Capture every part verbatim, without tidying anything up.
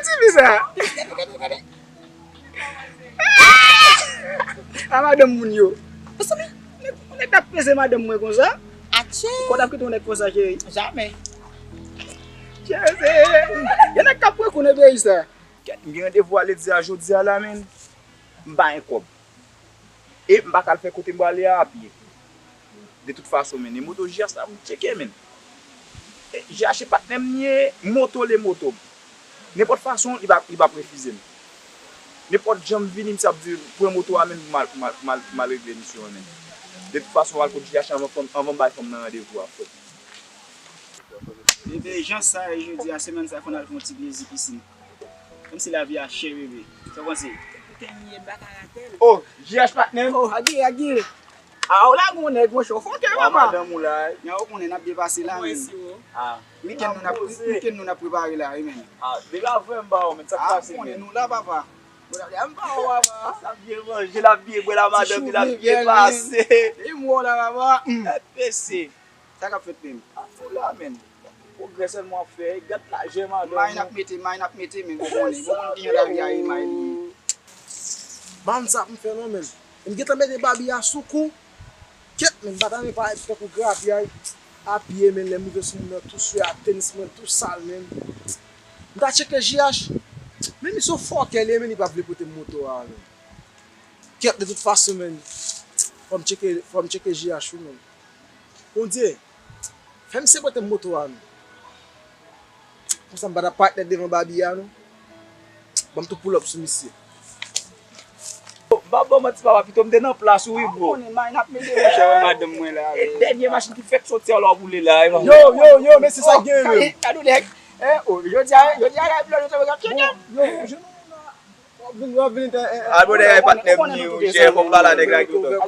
Ti fi sa. A madanm moun yo. Mezanmi, yon nèg t ap peze madanm mwen konsa. Atchè. Kò t ap kite yon nèg konsa, cheri. Jamè. Cheri, se yon nèg k ap pran kou nan peyi sa. Kèt, m gen randevou a ledi a jodi a la, menn. M pa gen kòb. E m pa ka al fè kote m prale a apye. De tout fason, menn, e moto J H la pou m tcheke, menn. E J H e patnè m li ye, moto li ye moto m. Nenpòt fason, li p ap, li p ap refize m. Nenpòt jan m vini, misye ap di, "Pran moto a, menn, pou m al, pou m al, pou m al, pou m al regle misyon an, menn." De tout fason, m al kot J H anvan fanm, anvan m bay fanm nan randevou a, frè. Bebe, jan sa ye jodi a, semèn sa, fò n al fè yon ti plezi pisin. Kòmsi lavi a chè, bebe. Sa w panse? Ou te nye baka ratèl. Oh, J H patnè m. Oh, Agi, Agi. Ah, ou la gon nèg, monchè, ou fòkè, papa. Madanm ou la. Nya ou konnen n ap depase la, menn. Ah. Wikenn nou n ap, wikenn nou n ap prepare la, wi, menn. Ah, deja vrè m ba ou, menn, sa k pase, menn? Ah, ou konnen nou la, papa. Ou la, m ba ou, papa. L ap byen manje, l ap byen bwè la, madanm li, l ap byen pase. E mwen la, papa. Tèt pese. Sa k ap fèt menm? Ap fè la, menn. Pwogrè sèlman w ap fè. Gad lajè madanm ou. May n ap mete, may n ap mete, menn, ou konnen. Ou konn kijan lavi a ye, may li. M pa konn sa pou m fè non, menn. M gentan mete babi a sou kou. Kèt, menn, m pa ta renmen parèt tankou grapyay. A pye, menn, lè m rive sou moun nan tou swe a, tenis mwen tou sal, menn. M ta tcheke J H. Men misye fòkè li ye, menn, li pa vle pote m moto a, menn. Kèt, de tout fason, menn. Fò m tcheke, fò m tcheke J H wi, menn. Bondye, fè misye pote m moto a non. Konsa m pa t ap parèt nèt devan babi a non. Ban m tou pull up sou misye. M pa ba w manti papa, pito m te nan plas ou wi bro. Konnen may n ap mete monchè wè madanm mwen la. E dènye machin ki fèk soti a lè w ap woule la wi. Yo, yo, yo, mesye sa k gen menm? Gade w nèg. Eh, oh, jodi a, jodi a la, yo, yo, yo, yo. Yo, yo, yo. W ap vin, w ap vin, eh, eh. Al bon nèg ay patnè m ni ou jè fò m pale a nèg la ki otan.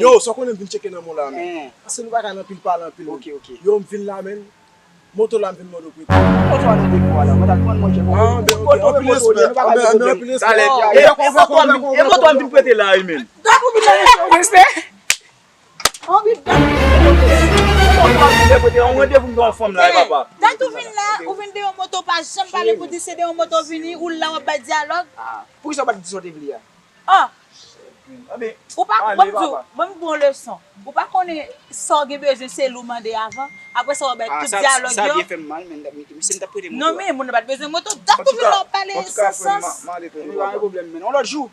Yo, sa w konnen m vin tcheke nan mwen la menm. Paske nou pa ka nan pil pale anpil. Ok, ok. Yo, m vin la menm. Moto la m vin mande w prete. Moto a nan depo a la. Mwen t al pran manje pou ou. Ah, ben, ok. Anpil respè. Anpil, anpil respè. Talè. E, e moto a m vin, e moto a m vin prete la wi menm. Dat ou vin la, respè. Anpil dat. Yon randevou m gen yon fanm la, papa. Dat ou vin la, ou vin de yon moto, pa janm pale pou di se de yon moto vini, ou la w ap bay dyalòg. Ah, poukisa w pa t di sa w te vle a? Ah. Ou pa, ban m di w, ban m ba w yon leson. Ou pa konnen sa w gen bezwen, se li w mande avan. Apre sa, w ap bay tout dyalòg yo. Sa byen fè m mal, men misye m t ap prete moto a. Non, men moun nan pa t bezwen moto. Dat ou vin la, w ap pale san sans. Antouka, frè m, m ale tou. Pa gen pwoblèm, men yon lòt jou.